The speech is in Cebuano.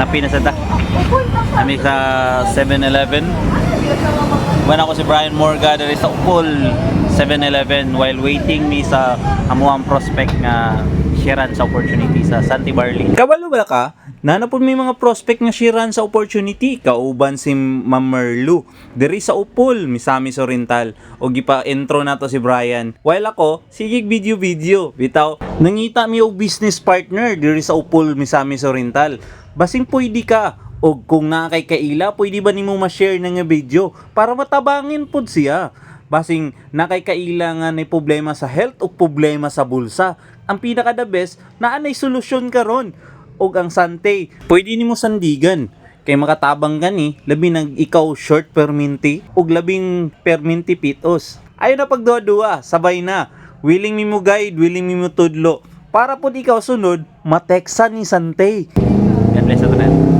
Mangapi na sa ta. Kami sa 7-Eleven. Uban ako si Brian Morga diri sa Upol 7-Eleven while waiting mi sa amuang prospect nga sharean sa opportunity sa Santi Barley. Kabalo ba ka? Nana po may mga prospect nga sharean sa opportunity kauban si Ma'am Merlu diri sa Upol, Misamis Oriental. O gipa-intro nato si Brian. While ako, sige video video. Bitaw, nangita mi og business partner diri sa Upol, Misamis Oriental. Basing pwede ka o kung naa kay kaila, pwede ba nimo ma-share na nga video para matabangin pod siya? Basing naa kay kaila nga may problema sa health o problema sa bulsa. Ang pinaka the best, naa nay solusyon karon. Og ang Sante, pwede nimo sandigan kay makatabang gani, labi nag ikaw short perminti ug labing perminti pitos. Ayo na pagduha-duha, sabay na. Willing mi mo guide, willing mi mo tudlo. Para pod ikaw sunod, mateksa ni Sante. God bless sa tanan.